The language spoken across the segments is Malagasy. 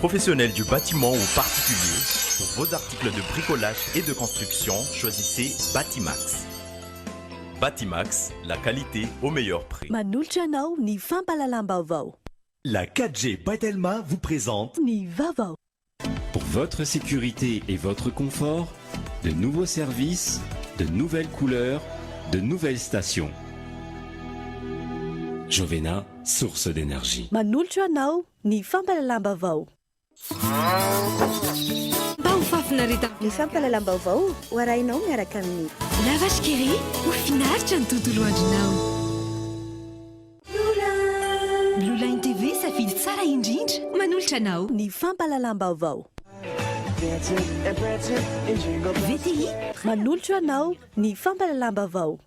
Professionnels du bâtiment ou particuliers, pour vos articles de bricolage et de construction, choisissez Batimax. Batimax, la qualité au meilleur prix. Manolotra anao ny fampahalalam-baovao. La 4G by Telma vous présente. Ny vaovao. Pour votre sécurité et votre confort, de nouveaux services, de nouvelles couleurs, de nouvelles stations. Jovena, source d'énergie. Manolotra anao ny fampahalalam-baovao. Mba ho fahafinaretana. Ny fampahalalam-baovao ho arahinao miaraka amin'ny. La Vache qui rit, ho finaritra ny tontolo andronao. Blue Line TV, safidy tsara indrindra. Manolotra anao. Ny fampahalalam-baovao. VTI. Manolotra anao ny fampahalalam-baovao.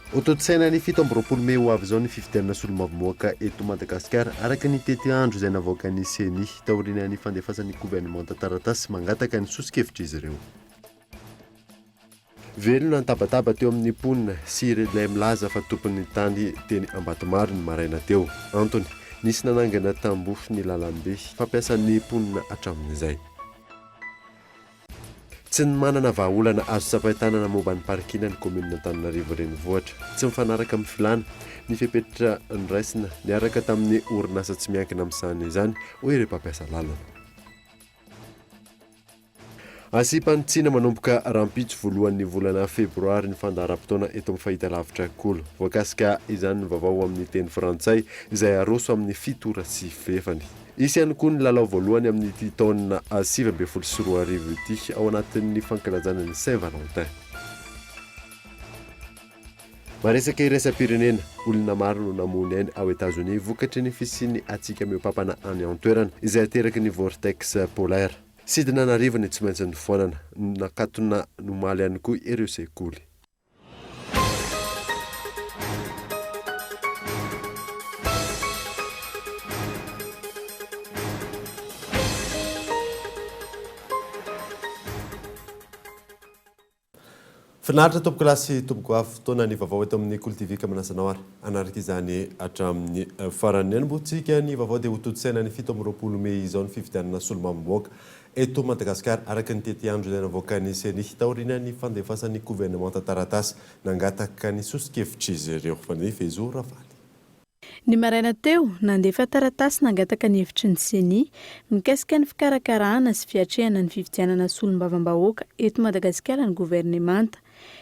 Hotontosaina ny 27 mey ho avy izao ny fifidianana solombavambahoaka eto Madagasikara, araka ny tetiandro izay navoakan'ny Ceni, taorian'ny fandefasan'ny governemanta taratasy mangataka ny soso-kevitr'izy ireo. Velona ny tabataba teo amin'ny mponina sy ilay milaza fa tompon'ny tany teny Ambatomaro ny maraina teo. Antony, nisy nanangana tamboho ny lalambe fampiasan'ny mponina hatramin'izay. Tsy ny manana vahaolana azo tsapain-tanana momba ny parking ny kaominina Antananarivo Renivohitra. Tsy mifanaraka amin'ny filàna ny fepetra noraisina niaraka tamin'ny orinasa tsy miankina misahana izany, hoy ireo mpampiasa lalana. Asiam-panitsiana manomboka rahampitso voalohan'ny volana febroary ny fandaharam-potoana eto amin'ny fahitalavitra Kolo. Voakasika izany ny vaovao amin'ny teny frantsay izay haroso amin'ny 7 ora sy fahefany. Hisy ihany koa ny lalao voalohany amin'ity taona 2019 ity ao anatin'ny fankalazana ny Saint Valentin. Maresaka iraisam-pirenena, olona maro no namoy ny ainy ao Etazonia vokatry ny fisian'ny hatsiaka mihoa-papana any an-toerana izay ateraky ny vortex polaire. Sidina an'arivony tsy maintsy nofoanana. Nakatona omaly ihany koa ireo sekoly. Finaritra tompokolahy sy tompokovavy fotoana ny vaovao eto amin'ny Kolo TV ka manasa anao ary hanaraka izany hatramin'ny farany. Ny hanombohantsika ny vaovao dia hotontosaina ny 27 mey izao ny fifidianana solombavambahoaka eto Madagasikara araka ny tetiandro izay navoakan'ny Ceni taorian'ny fandefasan'ny governemanta taratasy nangataka ny soso-kevitr'izy ireo. Fandeha Vezo Ravaly. Ny maraina teo, nandefa taratasy nangataka ny hevitry ny Ceni mikasika ny fikarakarana sy fiatrehana ny fifidianana solombavambahoaka eto Madagasikara ny governemanta.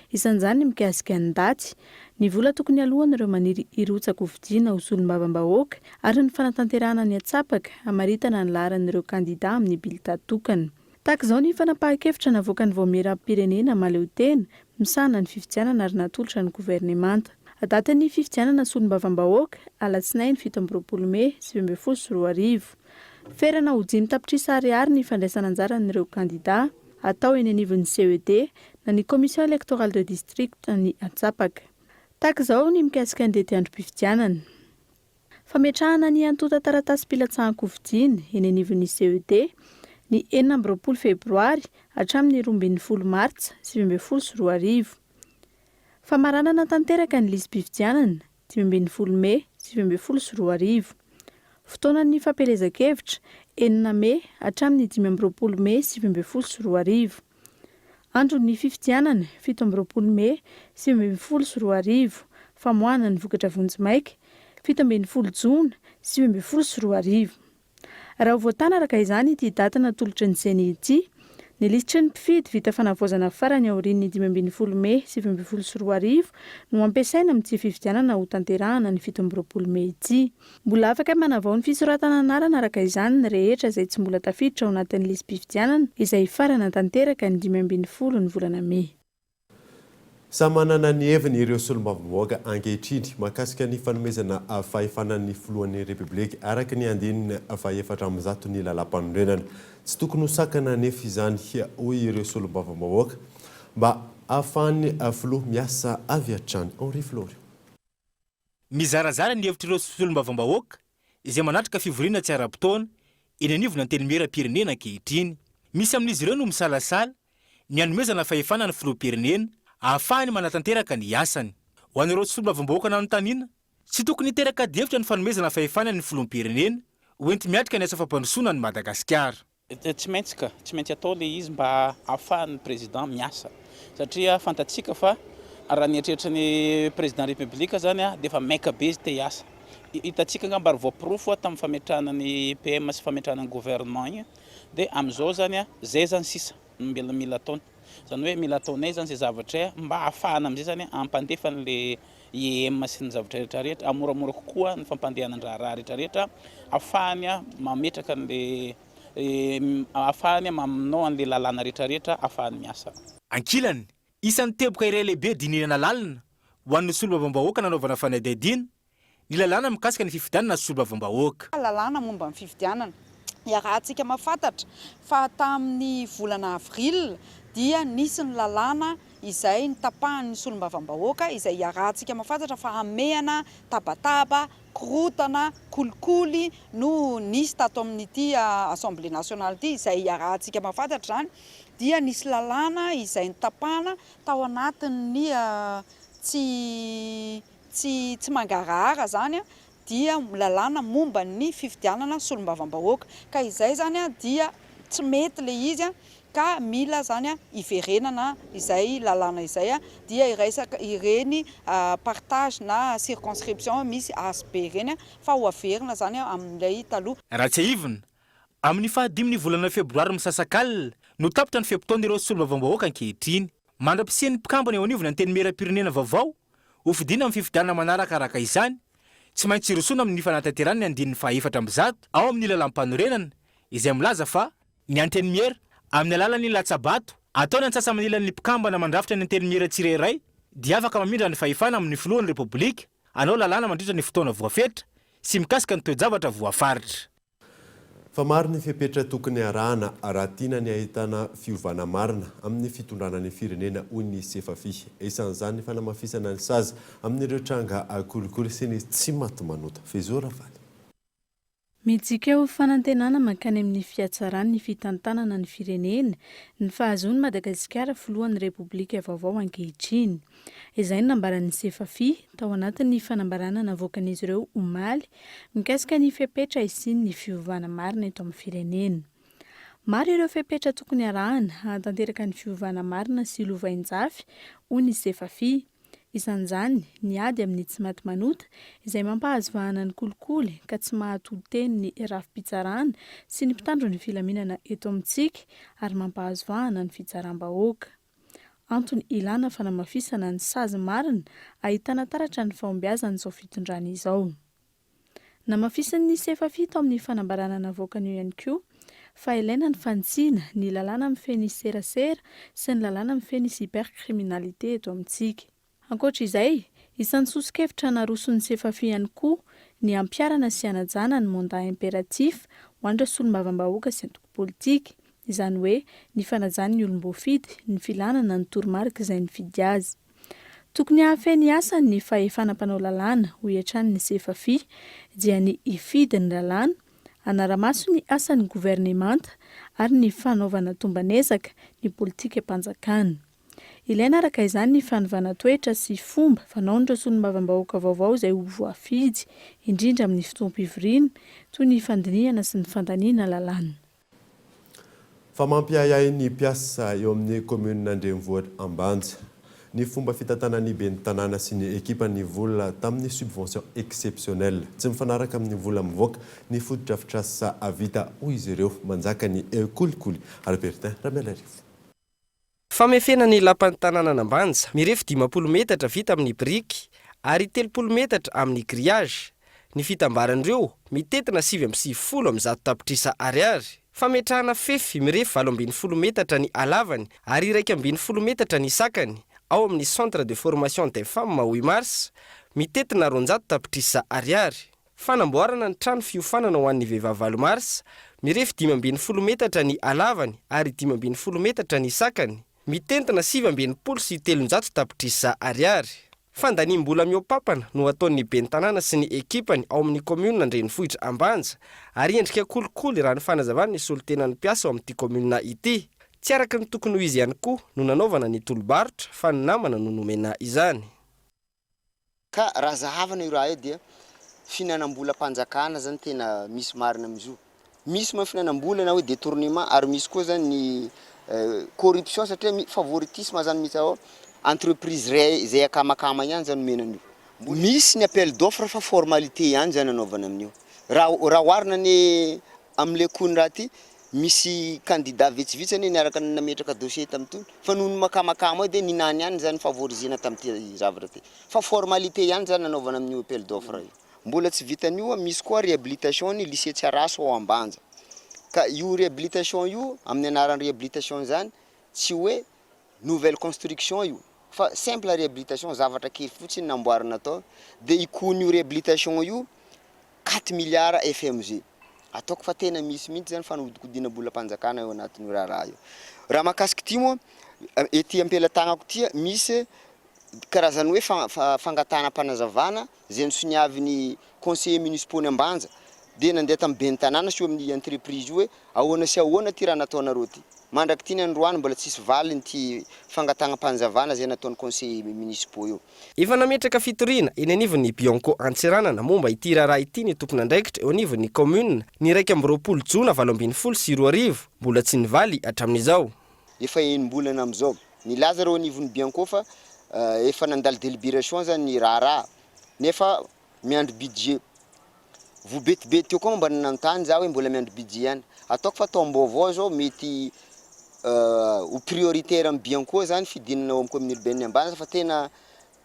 Isan'izany ny mikasika ny daty, ny vola tokony haloan'ireo maniry hirotsa-kofidina ho solombavambahoaka ary ny fanatanterahana ny atsapaka hamaritana ny laharan'ireo kandida amin'ny bilta tokana. Tahaka izao ny fanapahan-kevitra navoakan'ny Vaomieram-pirenena mahaleotena misahana ny fifidianana ary natolotra ny governemanta. Datin'ny fifidianana solombavambahoaka, alatsinainy 27 mey 2019. Ferana ho dimy tapitrisa ariary ny fandraisana anjaran'ireo kandida, atao eny anivon'ny CED na ny Commission Electorale de District ny antsapaka. Tahaka izao ny mikasika ny tetiandrom-pifidianana. Fametrahana ny antontan-taratasim-pilatsahan-kofidina eny anivon'ny CED, ny 26 febroary hatramin'ny 12 martsa 2019. Famaranana tanteraka ny lisi-pifidianana, 15 mey 2019. Fotoanan'ny fampielezan-kevitra, 6 mey hatramin'ny 25 mey 2019. Andron'ny fifidianana, 27 mey 2019, famoahana ny vokatra vonjimaika, 17 jona 2019. Raha ho voatana araka izany ity daty natolotry ny Ceni ity, ny lisitry ny mpifidy vita fanavaozana farany aorian'ny 15 mey 2019 no ampiasaina amin'ity fifidianana hotanterahana ny 27 mey ity. Mbola afaka manavao ny fisoratana anarana araka izany ny rehetra izay tsy mbola tafiditra ao anatin'ny lisi-pifidianana izay hifarana tanteraka ny 15 ny volana mey. Samy manana ny heviny ireo solombavambahoaka ankehitriny mahakasika ny fanomezana fahefana ny filohan'ny Repoblika araka ny andininy faha-104 ny lalàmpanorenana. Tsy tokony ho sakana anefa izany hoy ireo solombavambahoaka mba hahafahan'ny filoha miasa avy hatrany. Henri Florian. Mizarazara ny hevitr'ireo solombavambahoaka izay manatrika fivoriana tsy ara-potoana eny anivon'ny Antenimierampirenena ankehitriny. Misy amin'izy ireo no misalasala ny hanomezana fahefana ny filoham-pirenena ahafahany manatanteraka ny asany. Ho an'ireo solombavambahoaka nanontaniana, tsy tokony hiteraka adihevitra ny fanomezana fahefana ny filoham-pirenena hoenti-miatrika ny asa fampandrosoana an'i Madagasikara. Tsy maintsy ka, tsy maintsy atao ilay izy mba ahafahan'ny président miasa satria fantatsika fa raha ny eritreritry ny président république zany dia efa maika be izy te hiasa. Hitantsika angamba ary voaporofo tamin'ny fametrahana ny PM sy fametrahana ny gouvernement iny dia amin'izao zany zay zany sisa no mbola mila ataony. Izany hoe mila ataonay zany izay zavatra izay mba ahafahana amin'izay zany hampandefa an'ilay IEM sy ny zavatra rehetra rehetra, hamoramora kokoa ny fampandehanan-draharaha rehetra rehetra, ahafahany mametraka an'ilay ahafahany manao an'ilay lalàna rehetra rehetra ahafahany miasa. Ankilany, isan'ny teboka iray lehibe dinihana lalina ho an'ny solombavambahoaka nanaovana fanadihadiana ny lalàna mikasika ny fifidianana solombavambahoaka. Lalàna momba ny fifidianana. Iarahantsika mahafantatra fa tamin'ny volana avril dia nisy ny lalàna izay nitapahan'ny solombavambahoaka izay iarahantsika mahafantatra fa hamehana, tabataba, korontana, kolikoly no nisy tato amin'ity Assemblée nationale ity izay iarahantsika mahafantatra izany dia nisy lalàna izay nitapahana tao anatin'ny tsy tsy tsy mangarahara izany dia lalàna momba ny fifidianana solombavambahoaka ka izay izany dia tsy mety ilay izy ka mila izany hiverenana izay lalàna izay dia iraisaka ireny partage na circonscription misy A sy B ireny fa ho averina izany amin'ilay taloha. Raha tsiahivina, amin'ny fahadimin'ny volana febroary misasakalina no tapitra ny fe-potoan'ireo solombavambahoaka ankehitriny. Mandra-pisian'ny mpikambana eo anivon'ny Antenimierampirenena vaovao Hofidiana amin'ny fifidianana manaraka araka izany, tsy maintsy hirosoana amin'ny fanatanterahana ny andininy faha-104 ao amin'ny Lalàmpanorenana izay milaza fa, Ny Antenimiera, amin'ny alalan'ny latsa-bato ataony antsasa-manilan'ny mpikambana mandrafitra ny Antenimiera tsirairay, dia afaka mamindra ny fahefana amin'ny Filohan'ny Repoblika hanao lalàna mandritra ny fotoana voafetra sy mikasika ny toe-javatra voafaritra. Fa maro ny fepetra tokony arahana raha tiana ny hahitana fiovana marina amin'ny fitondrana ny firenena, hoy ny Sefafi. Isan'izany ny fanamafisana ny sazy amin'ireo tranga kolikoly sy ny tsimatimanota. Fezo Ravaly. Midika ho fanantenana mankany amin'ny fihatsaran'ny fitantanana ny firenena ny fahazoan'i Madagasikara filohan'ny Repoblika vaovao ankehitriny. Izay no nambaran'ny Sefafi tao anatin'ny fanambarana navoakan'izy ireo omaly mikasika ny fepetra hisian'ny fiovana marina eto amin'ny firenena. Maro ireo fepetra tokony harahana hahatanteraka ny fiovana marina sy lovainjafy, hoy ny Sefafi. Isan'izany ny ady amin'ny tsimatimanota izay mampahazo vahana ny kolikoly ka tsy mahatolo-teny ny rafi-pitsarana sy ny mpitandro ny filaminana eto amintsika ary mampahazo vahana ny fitsaram-bahoaka. Antony ilana fanamafisana ny sazy marina ahitana taratra ny fahombiazan'izao fitondrana izao. Namafisin'ny Sefafi tao amin'ny fanambarana navoakany io ihany koa fa ilaina ny fanitsiana ny lalàna mifehy ny serasera sy ny lalàna mifehy ny cybercriminalité eto amintsika. Ankoatra izay, isan'ny soso-kevitra naroson'ny Sefafi ihany koa ny hampiharana sy hanajana ny mandat impératif ho an'ireo solombavambahoaka sy antoko politika, izany hoe ny fanajan'ny olom-boafidy ny filàna na ny toromarika izay nifidy azy. Tokony hahafehy ny asany ny fahefana mpanao lalàna, hoy hatrany ny Sefafi, dia ny hifidy ny lalàna, hanara-maso ny asan'ny governemanta ary ny fanaovana tomban'ezaka ny politikam-panjakana. Ilaina araka izany ny fanovana toetra sy fomba fanaon'ireo solombavambahoaka vaovao izay ho voafidy, indrindra amin'ny fotoam-pivoriana, toy ny fandinihana sy ny fandaniana lalàna. Fa mampiahiahy ny mpiasa eo amin'ny kaominina an-drenivohitra Ambanja ny fomba fitantanan'ny ben'ny tanàna sy ny ekipany ny vola tamin'ny subvention exceptionnelle. Tsy mifanaraka amin'ny vola mivoaka ny fotodrafitrasa vita, hoy izy ireo. Manjaka ny kolikoly. Albertin Ramialarivo. Famefena ny lapan'ny tanànan'Ambanja, mirefy 50 metatra vita amin'ny biriky ary 30 metatra amin'ny grillage. Ny fitambaran'ireo, mitentina 199 tapitrisa ariary. Fametrahana fefy mirefy 18 metatra ny halavany ary 11 metatra ny sakany ao amin'ny Centre de formation des femmes huit mars, mitentina 200 tapitrisa ariary. Fanamboarana ny trano fiofanana ho an'ny vehivavy valo marsa, mirefy 15 metatra ny halavany ary 15 metatra ny sakany, mitentina 369 tapitrisa ariary. Fandaniam-bola mihoa-pampana no ataon'ny ben'ny tanàna sy ny ekipany ao amin'ny kaominina an-drenivohitra Ambanja ary endrika kolikoly raha ny fanazavan'ny solontenan'ny mpiasa ao amin'ity kaominina ity. Tsy araka ny tokony ho izy ihany koa no nanaovana ny tolo-barotra fa ny namana no nomena izany. Ka raha zahavana io raha io dia fihinanam-bolam-panjakana zany tena misy marina amin'izy io. Misy moa fihinanam-bola na hoe detournement ary misy koa zany ny corruption satria favoritisme zany misy ao, entreprise ray izay akamakama ihany zany omena an'io. Misy ny appel d'offre fa formalité ihany zany anaovana amin'io. Raha raha oharina anie Amle kony raha ty misy candidat vitsivitsy anie niaraka nametraka dossier tamin'itony fa noho ny makamakamo eo de ninany ihany zany favorisena tamin'ity zavatra ty fa formalité ihany zany nanaovana amin'io appel d'offre io. Mbola tsy vitan'io misy koa réhabilitation ny lycée Tsaraso ao Ambanja ka io réhabilitation io amin'ny anaran'ny réhabilitation zany tsy hoe nouvelle construction io fa simple réhabilitation zavatra kely fotsiny namboarina tao de io coût-n'io réhabilitation io Quatre milliards FMG. Ataoko fa tena misy mihitsy zany fanodikodinam-bolam-panjakana eo anatin'io raharaha io. Raha mahakasika ity moa, ety am-pelatagnako ity misy karazan'ny hoe fangatahana-panazavana izay nosoniavin'ny conseillers municipaux-n'i Ambanja dia nandeha tamin'ny ben'ny tanàna sy eo amin'ny entreprise io hoe ahoana sy ahoana ity raha nataonareo ity. Mandrak'ity ny androany mbola tsisy valiny ity fangataham-panazavana izay nataon'ny conseillers municipaux io. Efa nametraka fitoriana eny anivon'ny Bianco Antsiranana momba ity raharaha ity ny tompon'andraikitra eo anivon'ny kaominina ny 21 jona 2018, mbola tsy nivaly hatramin'izao. Efa enim-bolana amin'izao. Nilaza ireo anivon'ny Bianco fa efa nandalo délibération zany ny raharaha nefa miandry budget. Voa betibety teo koa mba nanontany za hoe mbola miandry budget ihany. Ataoko fa taom-baovao zao mety ho prioritaire amin'ny Bianco zany fidinana ao amin'ny commune urbaine Ambanja fa tena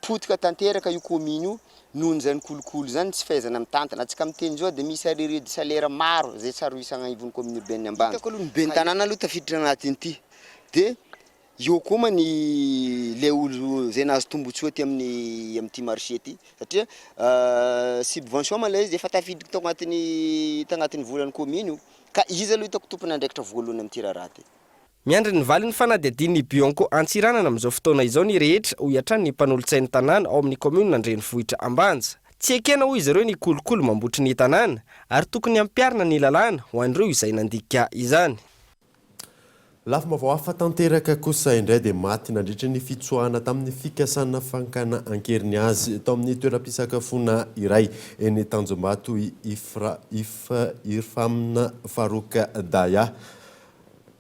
potika tanteraka io commune io nohon'izany kolikoly izany, tsy fahaizana mitantana. Antsika miteny zao dia misy arriéré de salaire maro zay tsy aroisagna ivon'ny commune urbaine Ambanja. Hitako aloha ny ben'ny tanàna aloha tafiditra anatin'ity dia Eo koa ma ny le olo zay nahazo tombotsoa aty amin'ny amin'ity marché ty satria subvention ma lay izy efa tafiditra tao agnatin'ny tagnatin'ny volan'ny commune io ka izy aloha hitako tompon'andraikitra voalohany amin'ity raharaha ty. Miandry ny valin'ny fanadihadian'ny Bianco Antsiranana amin'izao fotoana izao ny rehetra, hoy hatrany ny mpanolotsain'ny tanàna ao amin'ny kaominina an-drenivohitra Ambanja. Tsy ekena hoy izy ireo ny kolikoly mambotry ny tanàna ary tokony hampiharina ny lalàna ho an'ireo izay nandika izany. Lafim-baovao hafa tanteraka kosa indray dia maty nandritra ny fitsoahana tamin'ny fikasana fankana an-keriny azy tao amin'ny toeram-pisakafoana iray eny Tanjombato i Ifra Irfan Farouk Daya.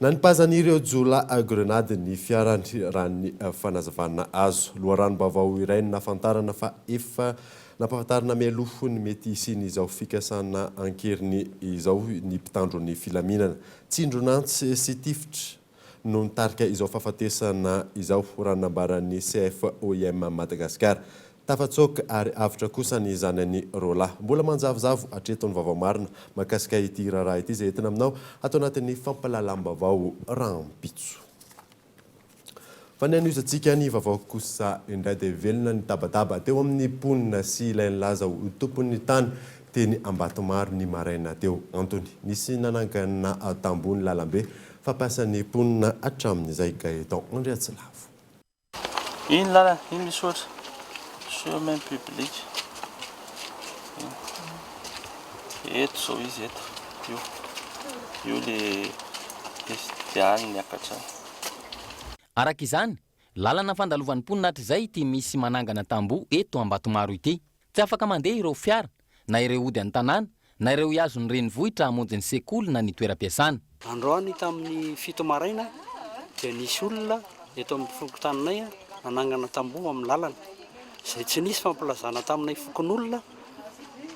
Nanipazan'ireo jiolahy grenady ny fiarany raha ny fanazavana azo. Loharanom-baovao iray no nahafantarana fa efa nampahafantarina mialoha ny mety hisian'izao fikasana an-keriny izao ny mpitandro ny filaminana. Tsindron'antsy sy tifitra no nitarika izao fahafatesana izao, raha ny nambaran'ny CFOIM Madagascar. Tafatsoaka ary avotra kosa ny zanany roalahy. Mbola manjavozavo hatreto ny vaovao marina mahakasika ity raharaha ity izay entina aminao ato anatin'ny fampahalalam-baovao rahampitso. Fa ny hanohizantsika ny vaovao kosa indray dia velona ny tabataba teo amin'ny mponina sy ilay nilaza ho tompon'ny tany teny Ambatomaro ny maraina teo. Antony, nisy nanangana tamboho ny lalambe fampiasan'ny mponina hatramin'izay. Gaëtan Andriatsilavo. Iny lalana, iny misy ohatra chemin public. Iny. Eto izao izy eto. Io. Io le le niakatra. Araka izany, lalana fandalovan'ny mponina hatrizay ity misy manangana tamboho eto Ambatomaro ity. Tsy afaka mandeha ireo fiara, na ireo hody an-tanàna, na ireo hihazo ny renivohitra hamonjy ny sekoly na ny toeram-piasana. Androany tamin'ny fito maraina dia nisy olona eto amin'ny fokontaninay nanangana tamboho amin'ny lalana, izay tsy nisy fampilazana taminay fokonolona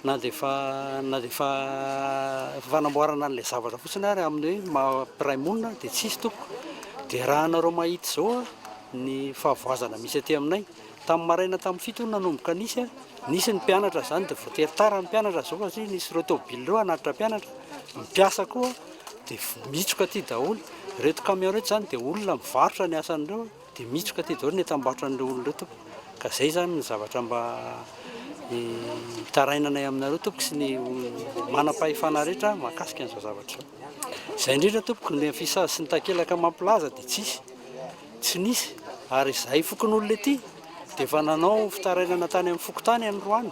na dia efa na dia efa fanamboarana an'ilay zavatra fotsiny ary amin'ny hoe maha mpiray monina dia tsisy tompoko. Dia raha anareo mahita izao ny fahavoazana misy aty aminay, Tamin'ny maraina tamin'ny fito no nanomboka nisy a, nisy ny mpianatra izany dia voatery tara ny mpianatra izao satria nisy ireo tômôbily ireo hanatitra mpianatra, ny mpiasa koa dia mitsoka aty daholo, ireto camion ireto izany dia olona mivarotra ny asan'ireo dia mitsoka aty daholo ny entam-barotra an'ireo olona ireo tompoko, ka izay izany ny zavatra mba itarainanay aminareo tompoko sy ny manam-pahefana rehetra mahakasika an'izao zavatra izao. Izay indrindra tompoko ny affichage sy ny takelaka mampilaza dia tsisy. Tsy nisy, ary izahay fokonolona ety Dia efa nanao fitarainana tany amin'ny fokontany androany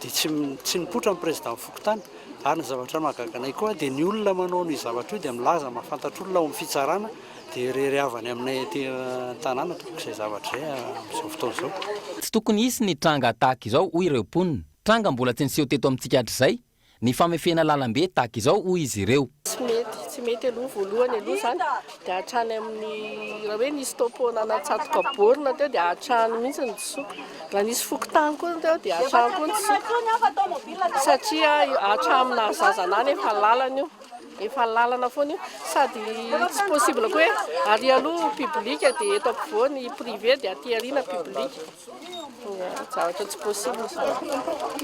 dia tsy tsy nipoitra ny président fokontany. Ary ny zavatra mahagaga anay koa dia ny olona manao an'io zavatra io dia milaza mahafantatra olona ao amin'ny fitsarana dia irery havany aminay aty an-tanàna tompoko izay zavatra izay amin'izao fotoana izao. Tsy tokony hisy ny tranga tahaka izao hoy ireo mponina. Tranga mbola tsy niseho teto amintsika hatrizay ny famefena lalambe tahaka izao hoy izy ireo. Tsy mety, tsy mety aloha voalohany aloha izany dia hatrany amin'ny raha hoe nisy topo nanatsatoka borne teo dia hatrany mihitsy ny disoka, raha nisy fokontany koa teo dia hatrany koa ny disoka satria hatramin'ny nahazaza anah efa lalana io, efa lalana foana io sady tsy possible koa hoe ary aloha public dia eto ampovoany privé dia aty aoriana public. Zavatra tsy possible izany.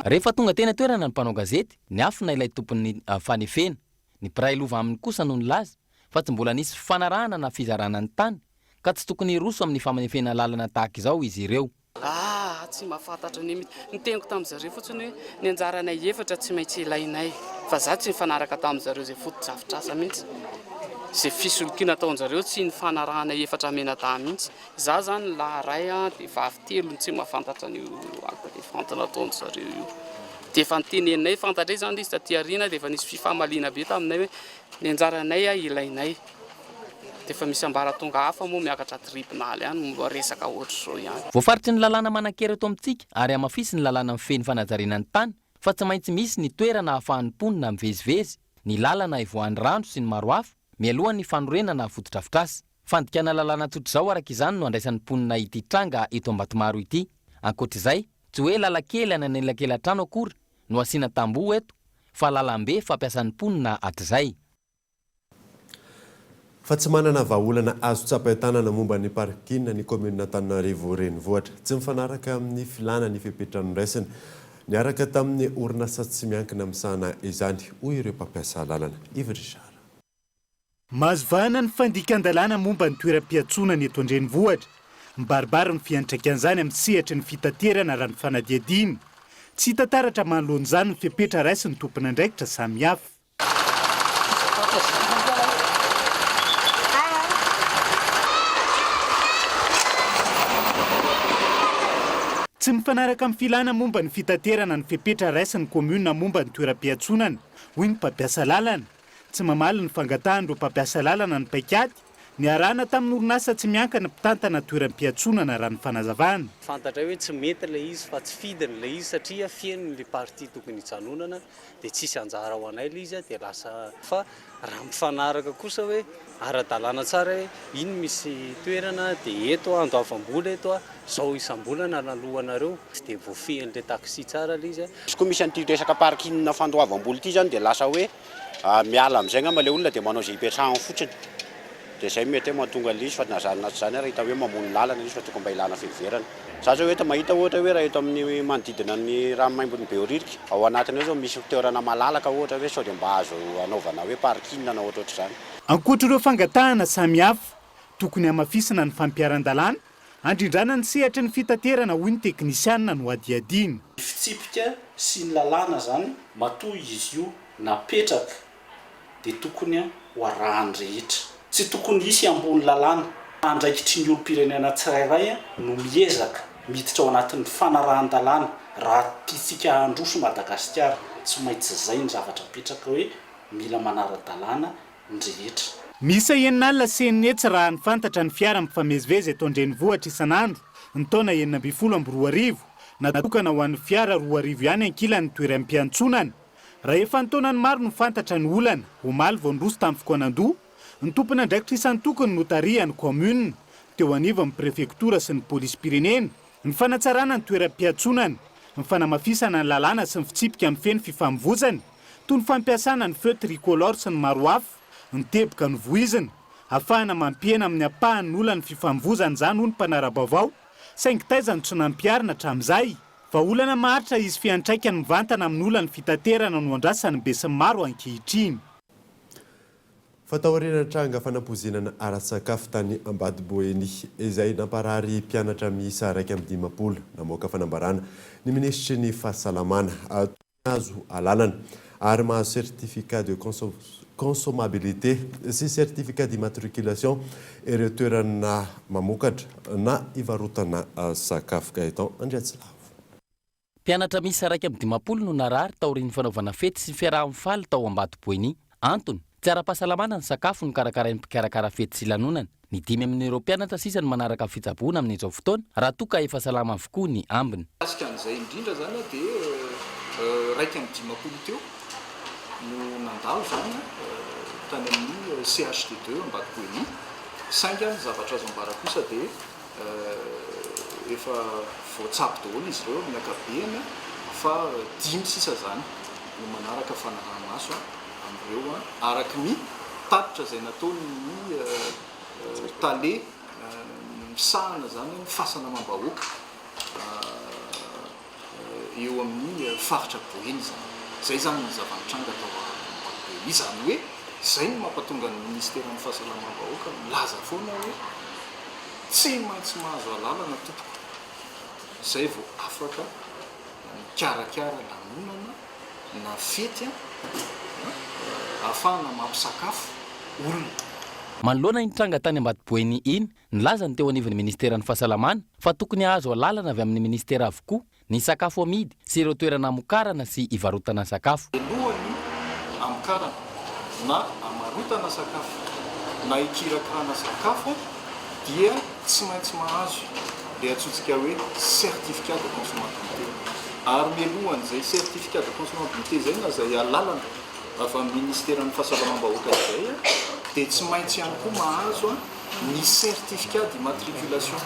Rehefa tonga teny an-toerana ny mpanao gazety, niafina ilay tompon'ny fanefena. Ny mpiray lova aminy kosa no nilaza fa tsy mbola nisy fifanarahana na fizarana ny tany ka tsy tokony hiroso amin'ny famanefena lalana tahaka izao izy ireo. Ah, tsy mahafantatra an'io mihitsy. Niteniko tamin'zareo fotsiny hoe ny anjaranay efatra tsy maintsy ilainay. Fa za tsy nifanaraka tamin'zareo izay fotodrafitrasa mihitsy. Izay fisolokiana ataon'zareo tsy nifanarahanay efatra mianadahy mihitsy. Za zany lahy ray a de vavy telo no tsy mahafantatra an'io acte de vente nataon zareo io. De efa noteneninay fantatray zany le izy taty aoriana de efa nisy fifamaliana be taminay hoe ny anjaranay a ilainay. De efa misy ambaratonga hafa moa miakatra tribonaly any momba resaka ohatr'izao ihany. Voafaritry ny lalàna manan-kery eto amintsika ary hamafisin'ny lalàna mifehy ny fanajariana ny tany fa tsy maintsy misy ny toerana ahafahan'ny mponina mivezivezy, ny lalana ivoahan'ny rano sy ny maro hafa, mialohan'ny fanorenana fotodrafitrasa. Fandikana lalàna tsotr'izao araka izany no andraisan'ny mponina ity tranga eto Ambatomaro ity. Ankoatra izay, tsy hoe lalan-kely any anelakelan-trano akory no asiana tamboho eto fa lalam-be fampiasan'ny mponina hatrizay. Fa tsy manana vahaolana azo tsapain-tanana momba ny parking ny kaominina Antananarivo Renivohitra. Tsy mifanaraka amin'ny filàna ny fepetra noraisina niaraka tamin'ny orinasa tsy miankina misahana izany, hoy ireo mpampiasa lalana. Yves Richard. Mahazo vahana ny fandikan-dalàna momba ny toeram-piantsonana eto an-drenivohitra. Mibaribary ny fiantraikan'izany amin'ny sehatry ny fitaterana raha ny fanadihadiana. Tsy hita taratra manoloana izany ny fepetra raisin'ny tompon'andraikitra samihafa. Tsy mifanaraka amin'ny filàna momba ny fitaterana ny fepetra raisin'ny kaominina momba ny toeram-piantsonana, hoy ny mpampiasa lalana. Tsy mamaly ny fangatahan'ireo mpampiasa lalana ny paikady niarahana tamin'ny orinasa tsy miankina mpitantana toeram-piantsonana raha ny fanazavana. Fantatray hoe tsy mety ilay izy fa tsy fidiny ilay izy satria feno ilay partie tokony hijanonana dia tsisy anjara ho anay ilay izy dia lasa fa raha mifanaraka kosa hoe ara-dalàna tsara hoe iny misy toerana dia eto andoavam-bola eto zao isam-bolana no aloanareo tsy dia voafehin'ilay taxi tsara ilay izy. Izy koa misy an'ity resaka parking fandoavam-bola ity izany dia lasa hoe Miala amin'izay angamba ilay olona dia manao izay hipetrahany fotsiny. Dia izay no mety hoe mahatonga an'ilay izy fa na izany na tsy izany ary hita hoe mamono lalana ilay izy fa tokony mba ilana fiheverana. Za zao eto mahita ohatra hoe raha eto amin'ny manodidina ny ranomaimbon'ny Behoririka, ao anatiny ao izao misy toerana malalaka ohatra hoe sao dia mba azo anaovana hoe parking na ohatrohatr'izany. Ankoatra ireo fangatahana samihafa, tokony hamafisina ny fampiharan-dalàna handrindrana ny sehatry ny fitaterana hoy ny teknisianina nohadihadiana. Ny fitsipika sy ny lalàna izany matoa izy io napetraka dia tokony ho arahan'ny rehetra. Tsy tokony hisy ambony lalàna. Andraikitry ny olom-pirenena tsirairay no miezaka miditra ao anatin'ny fanarahan-dalàna raha tiantsika handroso Madagasikara. Tsy maintsy izay ny zavatra apetraka hoe mila manara-dalàna ny rehetra. Miisa 60 sy 600 raha ny fantatra ny fiara mifamezivezy eto an-drenivohitra isan'andro ny taona 2016. Natokana ho an'ny fiara 2000 ihany ankilan'ny toeram-piantsonana. Raha efa an-taonany maro no fantatra ny olana, omaly vao niroso tamin'ny fikaonandoha, ny tompon'andraikitra isan-tokony notarihan'ny kaominina, teo anivon'ny prefektora sy ny polisim-pirenena, ny fanatsarana ny toeram-piantsonana, ny fanamafisana ny lalàna sy ny fitsipika mifehy ny fifamoivozana, toy ny fampiasana ny feu tricolore sy ny maro hafa, ny teboka novoizina. Ahafahana mampihena amin'ny ampahany ny olan'ny fifamoivozana izany hoy ny mpanara-baovao, saingy taiza no tsy nampiharina hatramin'izay? Vahaolana maharitra hisy fiantraikany mivantana amin'ny olan'ny fitaterana no andrasan'ny besinimaro ankehitriny. Fa taoriana tranga fanampoizinana ara-tsakafo tany Ambatoboeny izay namparary mpianatra miisa 51, namoaka fanambarana ny minisitry ny Fahasalamana. Tokony hahazo alalana ary mahazo certificat de. consommabilité sy certificat d'immatriculation ireo toerana mamokatra na ivarotana sakafo. Gaëtan Andriatsilavo. Mpianatra miisa 51 no narary taorian'ny fanaovana fety sy fiaraha-mifaly tao Ambatoboeny. Antony, tsy ara-pahasalamana ny sakafo nokarakarain'ny mpikarakara fety sy lanonana. Ny dimy amin'ireo mpianatra sisa no manaraka fitsaboana amin'izao fotoana, raha toa ka efa salama avokoa ny ambiny. Mikasika an'izay indrindra izany dia 51 teo no nandalo izany tany amin'ny CHD deux Ambatoboeny, saingy ny zavatra azo ambara kosa dia Efa voatsabo daholo izy ireo amin'ny ankapobeny fa dimy sisa izany no manaraka fanaraha-maso amin'ireo araka ny tatitra izay nataon'ny tale misahana izany ny fahasalamam-bahoaka. eo amin'ny faritra Boeny izany. Izay izany ny zava-nitranga tao Ambatoboeny. Izany hoe izay no mampatonga ny Minisiteran'ny Fahasalamam-bahoaka milaza foana hoe tsy maintsy mahazo alalana tompoko izay vao afaka mikarakara lanonana na fety ahafahana mampisakafo olona. Manoloana iny tranga tany Ambatoboeny iny, Nilaza ny teo anivon'ny ministeran'ny fahasalamana fa tokony hahazo alalana avy amin'ny ministera avokoa ny sakafo amidy sy ireo toerana amokarana sy ivarotana sakafo. Alohan'ny amokarana na amarotana sakafo na ikirakirana sakafo dia tsy maintsy mahazo ilay antsointsika hoe certificat de consommabilité. Ary mialohan'izay certificat de consommabilité izay na izay alalana avy amin'ny ministeran'ny fahasalamam-bahoaka izay dia tsy maintsy ihany koa mahazo ny certificat d'immatriculation.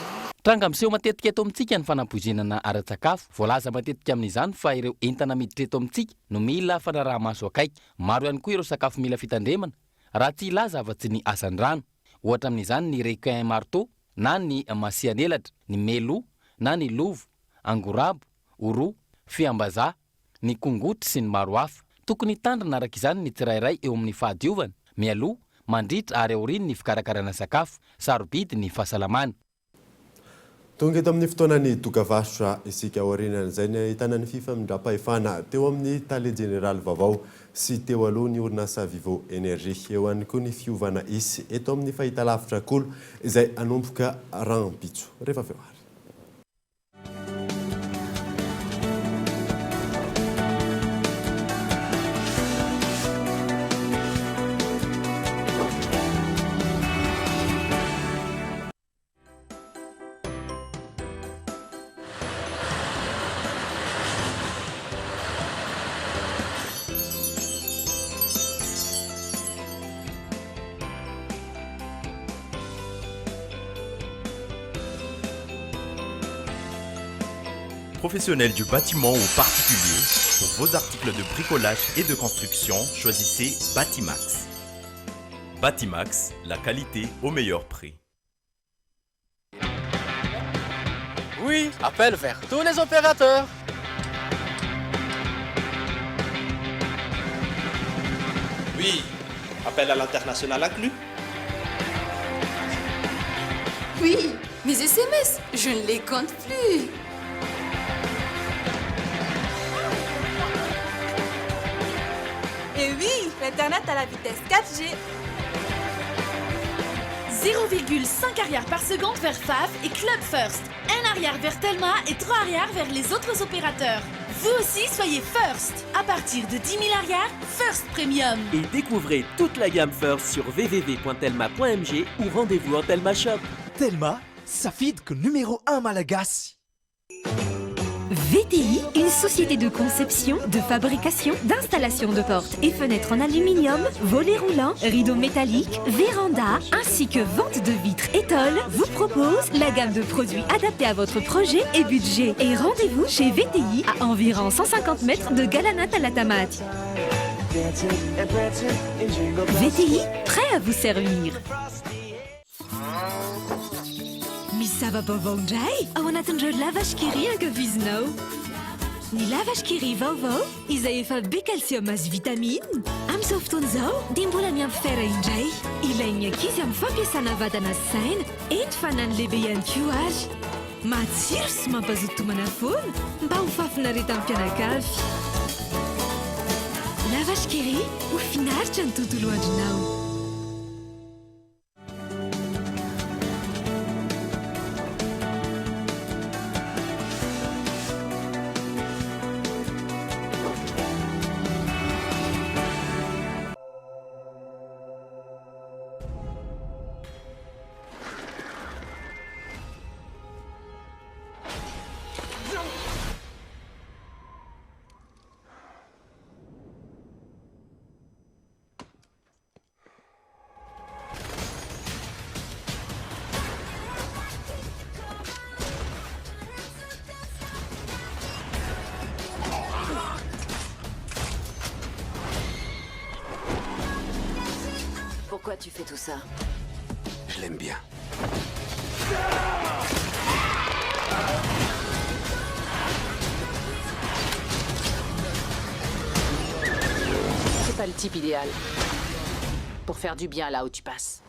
Tranga miseho matetika eto amintsika ny fanampoizinana ara-tsakafo. Voalaza matetika amin'izany fa ireo entana miditra eto amintsika no mila fanaraha-maso akaiky. Maro ihany koa ireo sakafo mila fitandremana, raha tsy hilaza afa-tsy ny asan-drano. Ohatra amin'izany ny requin marteau na ny masian'elatra, ny melo na ny lovo, angorabo, oro, fiambazaha, ny kongotry sy ny maro hafa. Tokony hitandrina araka izany ny tsirairay eo amin'ny fahadiovana, mialoha, mandritra ary aorian'ny fikarakarana sakafo. Sarobidy ny fahasalamana. Tonga eto amin'ny fotoanan'ny dokavarotra isika. Aorianan'izay ny ahitana ny fifamindram-pahefana teo amin'ny tale jeneraly vaovao sy teo aloha ny orinasa Vivo Energy. Eo ihany koa ny fiovana hisy eto amin'ny fahitalavitra Kolo izay hanomboka rahampitso. Rehefa avy eo ary. Professionnels du bâtiment ou particulier, pour vos articles de bricolage et de construction, choisissez Batimax. Batimax, la qualité au meilleur prix. Oui, appel vers tous les opérateurs. Oui, appel à l'international inclus. Oui, mes SMS, je ne les compte plus. Et oui, l'internet à la vitesse 4G. 0,5 arrière par seconde vers FAF et Club First. Un arrière vers Telma et 3 arrières vers les autres opérateurs. Vous aussi, soyez First. À partir de 10 000 arrières, First Premium. Et découvrez toute la gamme First sur www.telma.mg ou rendez-vous en Telma Shop. Telma, safidiko numéro 1 malagasy. VTI, une société de conception, de fabrication, d'installation de portes et fenêtres en aluminium, volets roulants, rideaux métalliques, véranda, ainsi que vente de vitres et tôles, vous propose la gamme de produits adaptés à votre projet et budget. Et rendez-vous chez VTI à environ 150 mètres de Galana Talatamaty. VTI, prêt à vous servir. Misy zava-baovao indray ao anatin'ireo lavash kiri ankafizinao. Ny lavash kiri vaovao izay efa be calcium sy vitamine. Amin'izao fotoana izao dia mbola miampy fer indray. Ilain'ny ankizy amin'ny fampiasana vatana sy saina, eny fa na ny lehibe ihany koa ary. Matsiro sy mampazoto tomana foana mba ho fahafinaretan'ny mpianakavy. Lavash. Kiri, ho finaritra ny tontolo andronao. Pourquoi tu fais tout ça Je l'aime bien. C'est pas le type idéal pour faire du bien là où tu passes.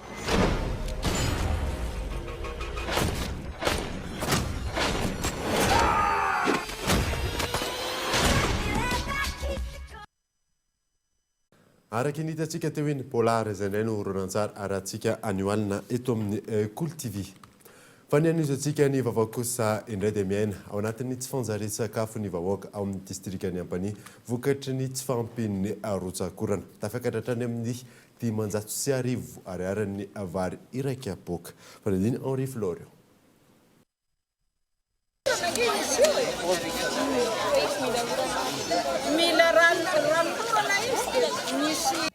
Araka ny hitantsika teo iny, Polar izay indray no horonantsary arahantsika anio alina eto amin'ny Kolo TV. Fa ny hanohizantsika ny vaovao kosa indray dia miaina ao anatin'ny tsy fanjarian-tsakafo ny vahoaka ao amin'ny distrikan'i Ampanihy vokatry ny tsy fahampian'ny rotsak'orana. Tafakatra hatrany amin'ny 1500 ariary ny vary iray kapoaka. Fanadihadiana Henri Florian.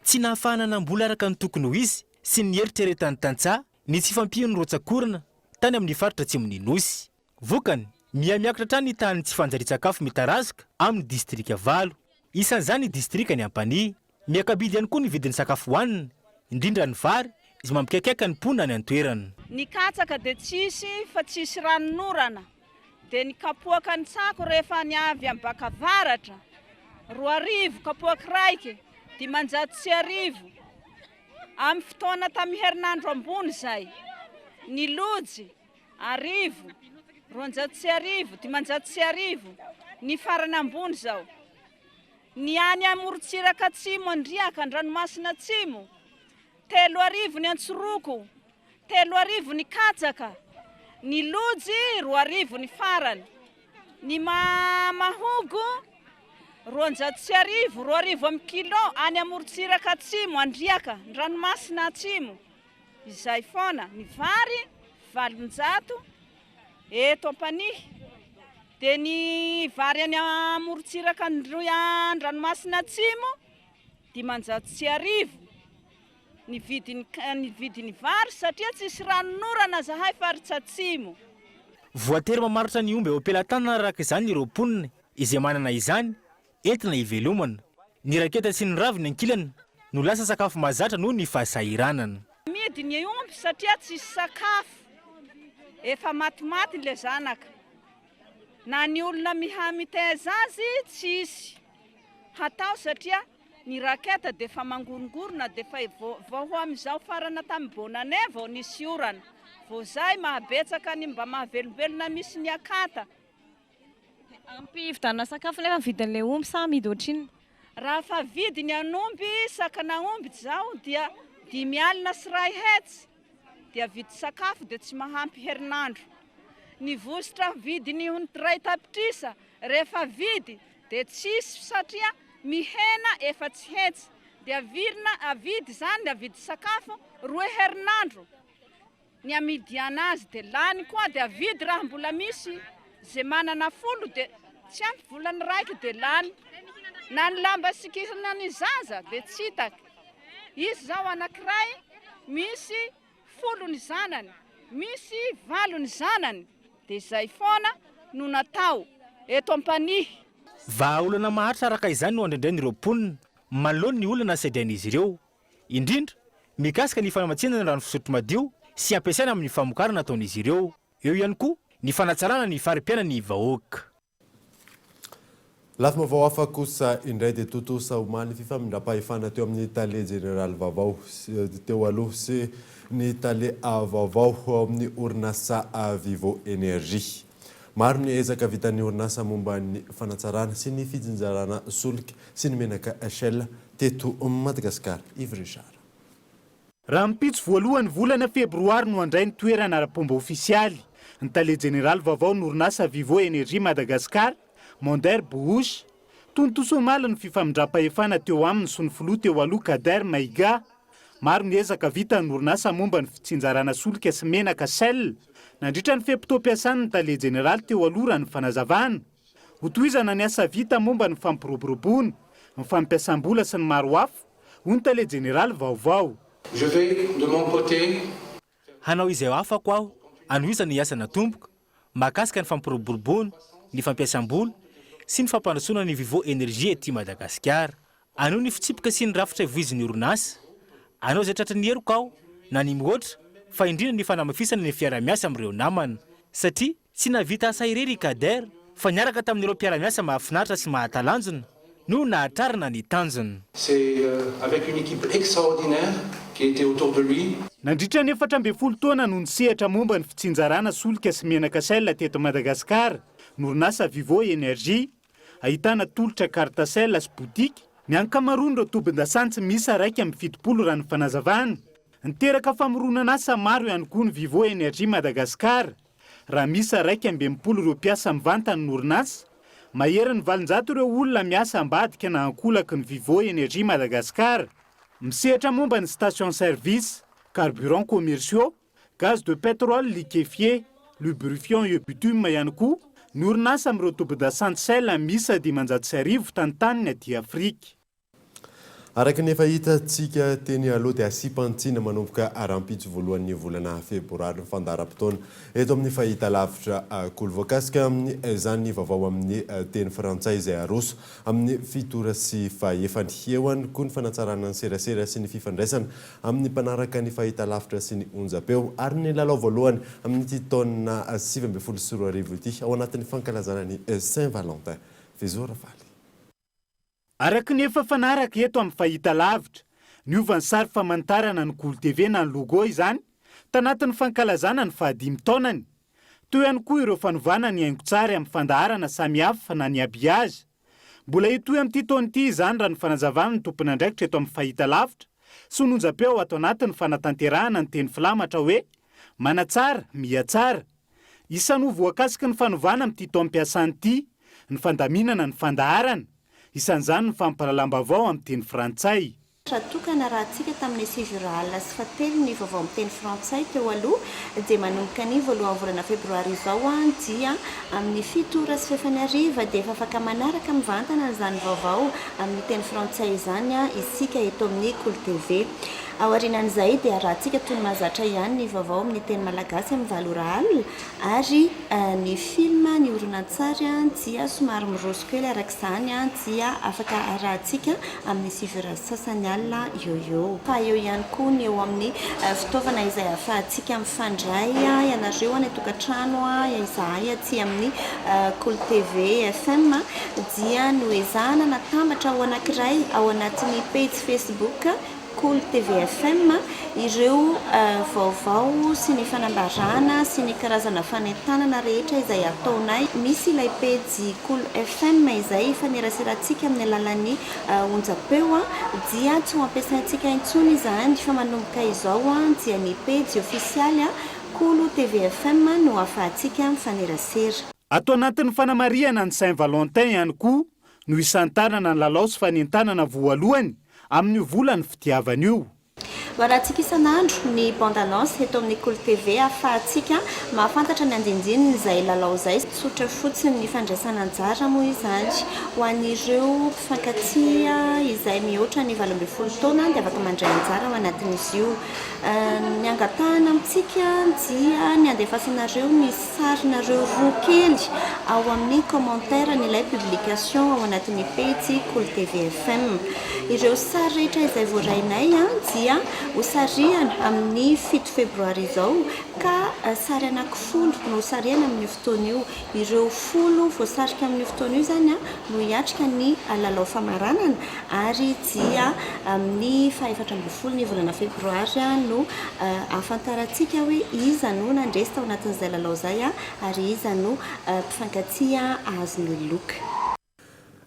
Tsy nahafahana namboly araka ny tokony ho izy sy ny nieritreretan'ny tantsaha ny tsy fampian'ny rotsak'orana tany amin'ny faritra atsimon'ny Nosy. Vokany, miha-miakatra hatrany ny tahan'ny tsy fanjarian-tsakafo mitarazoka amin'ny distrika valo. Isan'izany ny distrikan'i Ampanihy. Miaka-bidy ihany koa ny vidin'ny sakafo hohanina, indrindra ny vary, izay mampikaikaika ny mponina any an-toerana. Ny katsaka dia tsisy fa tsisy ranonorana dia ny kapoaka ny tsako rehefa ny avy any baka avaratra 2000 kapoaka raiky 1500 amin'ny fotoana tamin'ny herinandro ambony izay ny lojy arivo 1200 1500 ny farany ambony izao Ny any amorontsiraka atsimo andriaka andranomasina atsimo, 3000 ny antsoroko, 3000 ny katsaka, ny lojy 2000 ny farany, ny mahogo 1200, 2000 amin'ny kilo any amorontsiraka atsimo andriaka andranomasina atsimo, izay foana, ny vary 800. Eto Ampanihy dia ny vary any amorontsiraka Androy an-dranomasina atsimo 1500 ny vidiny ny vidiny vary satria tsisy ranonorana zahay faritra atsimo. Voatery mamarotra ny omby eo am-pelatanana araka izany ireo mponina izay manana izany entina hivelomana. Ny raketa sy ny raviny ankilany no lasa sakafo mahazatra noho ny fahasahiranana. Amidy ny omby satria tsisy sakafo, efa matimaty le zanaka, na ny olona miha mitaiza azy tsisy hatao satria ny raketa dia efa mangorongorona dia efa vao ho amin'izao farana tamin'ny bonne année vao nisy orana, vao zay mahabetsaka ny mba mahavelombelona misy ny akata. Ampy hividianana sakafo nefa ny vidin'ilay omby sa amidy ohatrinona? Raha fa vidiny an'omby sakana omby izao dia 150 dia vidy sakafo dia tsy mahampy herinandro. Ny vositra vidiny 1 tapitrisa rehefa vidy dia tsisy satria mihena efa tsy hetsy dia avirina avidy izany avidy sakafo roa herinandro. Ny amidiana azy dia lany koa dia avidy raha mbola misy ze manana folo dia tsy ampy volana raiky dia lany na ny lamba sikirina ny zaza dia tsy hitaky izy zao anakiray misy folo ny zanany misy valo ny zanany dia zay foana no natao eto Ampanihy. Vahaolana maharitra araka izany no andrendrain'ireo mponina manoloana ny olana sedrain'izy ireo. Indrindra, mikasika ny fanamatsiana ny rano fisotro madio sy ampiasaina amin'ny famokarana ataon'izy ireo. Eo ihany koa ny fanatsarana ny fari-piainan'ny vahoaka. Lafim-baovao hafa kosa indray dia tontosa omaly ny fifamindram-pahefana teo amin'ny tale jeneraly vaovao teo aloha sy ny tale vaovao ao amin'ny orinasa Vivo Energy. Maro ny ezaka vitan'ny orinasa momba ny fanatsarana sy ny fitsinjarana solika sy ny menaka Shell. teto Madagasikara. Yves Richard. Rahampitso voalohan'ny volana febroary no handray ny toerana ara-pomba ofisialy ny tale jeneraly vaovao ny orinasa Vivo Energy Madagascar, Mondher Bouhouche. Tontosa omaly ny fifamindram-pahefana teo aminy sy ny filoha teo aloha Kader Maïga. Maro ny ezaka vitan'ny orinasa momba ny fitsinjarana solika sy menaka Shell nandritra ny fe-potoam-piasany ny tale jeneraly teo aloha raha ny fanazavana. Hotohizana ny asa vita momba ny fampiroboroboana, ny fampiasam-bola sy ny maro hafa, hoy ny tale jeneraly vaovao. Je vais de mon côté. Hanao izay afako aho hanohizana ny asa natomboka mahakasika ny fampiroboroboana, ny fampiasam-bola sy ny fampandrosoana ny Vivo Energie ety Madagasikara. Hanohy ny fitsipika sy ny rafitra ivoizin'ny orinasa. Hanao izay tratry ny heriko aho na ny mihoatra fa indrindra ny fanamafisana ny fiaraha-miasa amin'ireo namana. Satria tsy nahavita asa irery i Kader fa niaraka tamin'ireo mpiara-miasa mahafinaritra sy mahatalanjona no nahatrarana ny tanjona. C'est avec une équipe extraordinaire qui était autour de lui. Nandritra ny 14 taona no nisehatra momba ny fitsinjarana solika sy menaka Shell teto Madagasikara ny orinasa Vivo Energy. Ahitana tolotra carte Shell sy boutique ny ankamaroan'ireo tobin-dasantsy miisa 71 raha ny fanazavana. Niteraka famoronan'asa maro ihany koa ny Vivo Energy Madagascar raha miisa 61 ireo mpiasa mivantana ny orinasa. Maherin'ny 800 ireo olona miasa ambadika na ankolaky ny Vivo Energy Madagascar. Misehatra momba ny station service, carburant commerciaux, gaz de pétrole liquéfié, lubrifiant et bitume ihany koa ny orinasa amin'ireo tobin-dasantsy Shell miisa 1500 tantaniny aty Afrika. Araka ny efa hitantsika teny aloha dia asiam-panitsiana manomboka rahampitso voalohan'ny volana febroary ny fandaharam-potoana eto amin'ny fahitalavitra Kolo. Voakasika amin'izany ny vaovao amin'ny teny frantsay izay aroso amin'ny fito ora sy fahefany. Eo ihany koa ny fanatsarana ny serasera sy ny fifandraisana amin'ny mpanaraka ny fahitalavitra sy ny onjam-peo ary ny lalao voalohany amin'ity taona 2019 ity ao anatin'ny fankalazana ny Saint Valentin. Vezo Rafaly. Araka ny efa fanaraka eto amin'ny fahitalavitra, niova ny sary famantarana ny Kolo TV na ny logo izany, tanatin'ny fankalazana ny fahadimy taonany. Teo ihany koa ireo fanovana ny haingon-tsary amin'ny fandaharana samihafa na ny habillage. Mbola hitohy amin'ity taona ity izany raha ny fanazavan'ny tompon'andraikitra eto amin'ny fahitalavitra sy ny onjam-peo ato anatin'ny fanatanterahana ny teny filamatra hoe Manatsara, mihatsara. Isan'ny ho voakasiky ny fanovana amin'ity taom-piasana ity ny fandaminana ny fandaharana, isan'izany ny fampahalalam-baovao amin'ny teny frantsay. Raha toa ka narahantsika tamin'ny sivy ora alina sy fahatelo ny vaovao amin'ny teny frantsay teo aloha dia manomboka ny voalohan'ny volana febroary izao dia amin'ny fito ora sy fahefany hariva dia efa afaka manaraka mivantana an'izany vaovao amin'ny teny frantsay izany isika eto amin'ny Kolo TV. Aorianan'izay dia arahantsika toy ny mahazatra ihany ny vaovao amin'ny teny malagasy amin'ny valo ora alina ary ny film, ny horonantsary dia somary miroso kely araka izany dia afaka arahantsika amin'ny sivy ora sy sasany alina eo ho eo. Fa eo ihany koa ny eo amin'ny fitaovana izay ahafahantsika mifandray, ianareo any an-tokantrano, izahay aty amin'ny Kolo TV FM dia noezahana natambatra ho anankiray ao anatin'ny pejy Facebook Kolo TV FM ireo vaovao sy ny fanambarana sy ny karazana fanentanana rehetra izay ataonay. Misy ilay pejy Kolo FM izay ifaneraserantsika amin'ny alalan'ny onjam-peo dia tsy ho ampiasaintsika intsony izany fa manomboka izao dia ny pejy ofisialy Kolo TV FM no ahafahantsika mifanerasera. Ato anatin'ny fanamarihana ny Saint Valentin ihany koa no hisantarana ny lalao sy fanentanana voalohany amin'io volan'ny fitiavana io. Hoarahantsika isan'andro ny bande annonce eto amin'ny Kolo TV ahafahantsika mahafantatra ny andindinin'izay lalao izay. Tsotra fotsiny ny fandraisana anjara moa izany. Ho an'ireo mpifankatia izay mihoatra ny 18 taona dia afaka mandray anjara ao anatin'izy io. Ny angatahana amintsika dia ny handefasanareo ny sarinareo roa kely ao amin'ny commentaire n'ilay publication ao anatin'ny pejy Kolo TV FM. Ireo sary rehetra izay voarainay dia ho sarihana amin'ny fito febroary izao ka sary anaky folo no ho sarihana amin'io fotoana io. Ireo folo voasarika amin'io fotoana io izany no hiatrika ny lalao famaranana ary dia amin'ny faha 14 ny volana febroary no ahafantarantsika hoe iza no nandresy tao anatin'izay lalao izay ary iza no mpifankatia ahazo ny loka.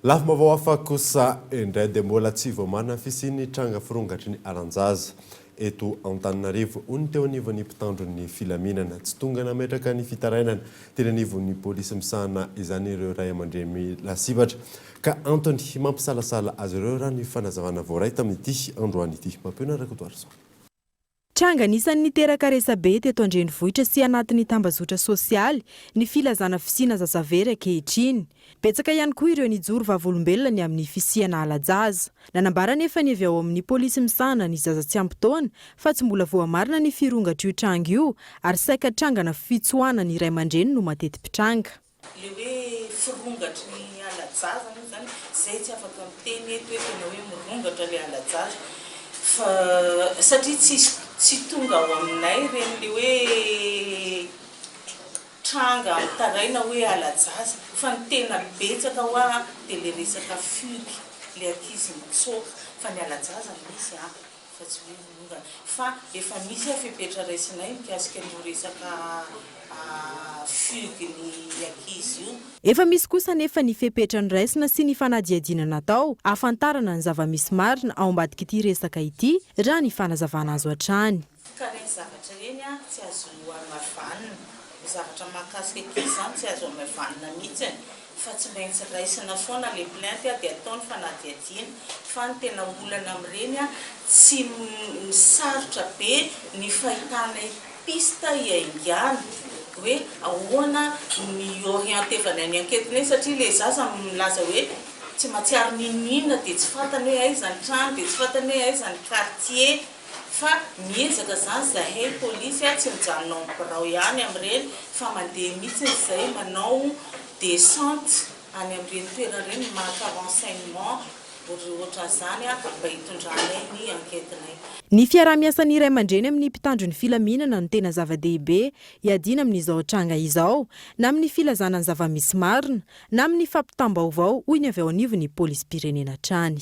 Lafim-baovao hafa kosa indray dia mbola tsy voamarina ny fisian'ny tranga firongatry ny alan-jaza eto Antananarivo, hoy ny teo anivon'ny mpitandro ny filaminana. Tsy tonga nametraka ny fitarainana teny anivon'ny polisy misahana izany ireo ray aman-dreny lasibatra ka antony mampisalasala azy ireo raha ny fanazavana voaray tamin'ity androany ity. Mampiona Rakotoarison. Tranga anisan'ny niteraka resabe teto an-drenivohitra sy anatin'ny tambazotra sosialy ny filazana fisiana zazavery ankehitriny. Betsaka ihany koa ireo nijoro vavolombelona ny amin'ny fisiana hala-jaza. Nanambara anefa ny avy ao amin'ny polisy misahana ny zaza tsy ampy taona fa tsy mbola voamarina ny firongatr'io tranga io ary saika trangana fitsoahana ny ray aman-dreny no mateti-pitranga. Le hoe firongatry ny hala-jaza moa zany, zay tsy afaka miteny eto hoe tena hoe mirongatra le hala-jaza fa satria tsisy tsy tonga ao aminay ireny le hoe tranga mitaraina hoe hala-jaza fa ny tena betsaka hoa de le resaka fugue, le ankizy mitsoaka fa ny hala-jaza misy an! fa tsy hoe miongana fa efa misy fepetra raisinay mikasika an'io resaka fugue ny ankizy io. Efa misy kosa anefa ny fepetra noraisina sy ny fanadihadiana natao ahafantarana ny zava-misy marina ao ambadik'ity resaka ity, raha ny fanazavana azo hatrany. Ka ireny zavatra ireny tsy azo hamavanina, ny zavatra mahakasika ankizy izany tsy azo hamavanina mihitsy fa tsy maintsy raisina foana le plainte dia atao ny fanadihadiana fa ny tena olana amin'ireny tsy sarotra be ny fahitanay piste hiaingàna hoe ahoana ny hi-orienter-vanay ny enquête-nay satria le zaza milaza hoe tsy mahatsiaro n'inon'inona dia tsy fantany hoe aiza ny trano dia tsy fantany hoe aiza ny quartier. Fa miezaka zany zahay polisy a tsy mijanona ao am birao ihany amin'ireny fa mandeha mihitsy zay manao descente any amin'ireny toerana ireny maka renseignement ohatran'izany a mba hitondranay ny enquête-nay. Ny fiaraha-miasan'ny ray aman-dreny amin'ny mpitandro ny filaminana no tena zava-dehibe hiadiana amin'izao tranga izao, na amin'ny filazana ny zava-misy marina, na amin'ny fampitam-baovao, hoy ny avy ao anivon'ny polisim-pirenena hatrany.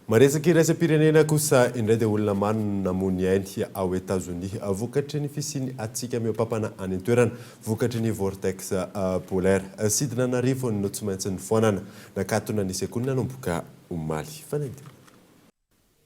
Maresaka iraisam-pirenena kosa indray dia olona maro no namoy ny ainy ao Etazonia vokatry ny fisian'ny hatsiaka mihoa-pampana any an-toerana vokatry ny vortex polaire. Sidina an'arivony no tsy maintsy nofoanana. Nakatona ny sekoly nanomboka omaly. Fanadihadiana.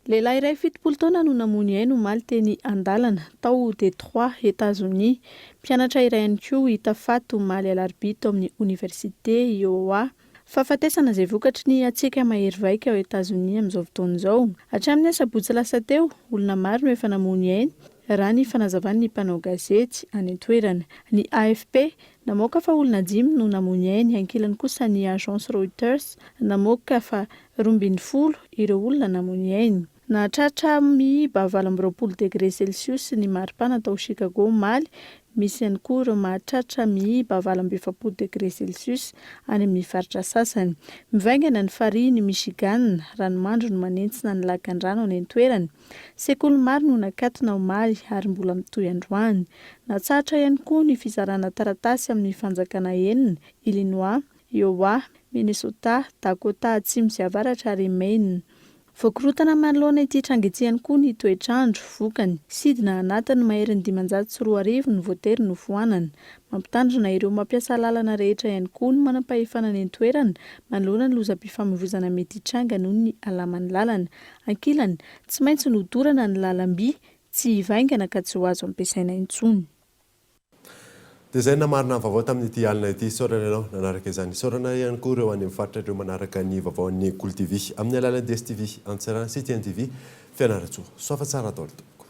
Lehilahy iray 70 taona no namoy ny ainy omaly teny an-dalana, tao Detroit, Etazonia. Mpianatra iray ihany koa hita faty omaly alarobia tao amin'ny Oniversite Iowa. Fahafatesana izay vokatry ny hatsiaka mahery vaika ao Etazonia amin'izao fotoana izao. Hatramin'ny asabotsy lasa teo, olona maro no efa namoy ny ainy, raha ny fanazavan'ny mpanao gazety any an-toerana. Ny AFP, namoaka fa olona dimy no namoy ny ainy, ankilany kosa ny Agence Reuters namoaka fa 12 ireo olona namoy ny ainy. Nahatratra miiba 28 degre celsius ny maripana tao Chicago omaly, misy ihany koa ireo mahatratra miiba 48 degre celsius any amin'ny faritra sasany. Mivaingana ny farihin'i Michigan, ranomandry no manentsina ny lakan-drano any an-toerana. Sekoly maro no nakatona omaly ary mbola mitohy androany. Natsahatra ihany koa ny fizarana taratasy amin'ny fanjakana enina, Illinois, Iowa, Minnesota, Dakota Atsimo sy Avaratra ary Maine. Voakorontana manoloana ity tranga ity ihany koa ny toetr'andro, vokany, sidina anatiny maherin'ny 2500 no voatery nofoanana. Mampitandrina ireo mampiasa lalana rehetra ihany koa ny manampahefana any an-toerana manoloana ny lozam-pifamoivoizana mety hitranga noho ny halaman'ny lalana. Ankilany, tsy maintsy nodorana ny lalam-by tsy hivaingana ka tsy ho azo ampiasaina intsony. Dia izay namarina ny vaovao tamin'ity alina ity. Isaorana ianao nanaraka izany. Isaorana ihany koa ireo any amin'ny faritra ireo manaraka ny vaovaon'ny Kolo TV amin'ny alalan'ny DSTV Antsirana sy TNTV Fianarantsoa. Soa fa tsara daholo tompoko.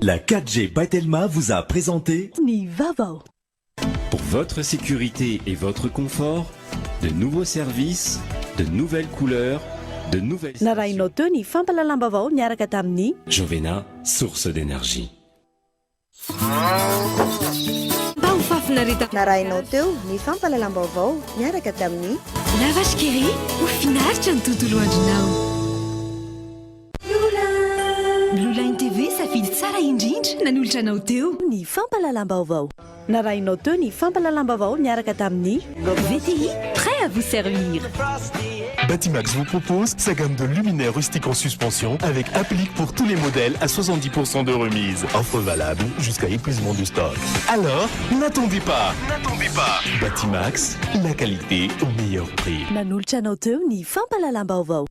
La 4G by Telma vous a présenté Ny vaovao. Pour votre sécurité et votre confort, de nouveaux services, de nouvelles couleurs, de nouvelles... Narahinao teo ny fampahalalam-baovao niaraka tamin'ny Jovena, source d'énergie. Mba ho fahafinareta. Narahinao teo ny fampahalalam-baovao niaraka tamin'ny La Vache qui rit, ho finaritra ny tontolo andronao. Blue Line TV, safidy tsara indrindra, nanolotra anao teo ny fampahalalam-baovao. Narahinao teo ny fampahalalam-baovao niaraka tamin'ny VTI, prêt à vous servir. Batimax vous propose sa gamme de luminaires rustiques en suspension avec applique pour tous les modèles à 70% de remise. Offre valable jusqu'à épuisement du stock. Alors, n'attendez pas. N'attendez pas. Batimax, la qualité au meilleur prix. Nanolotra anao teo ny fampahalalam-baovao.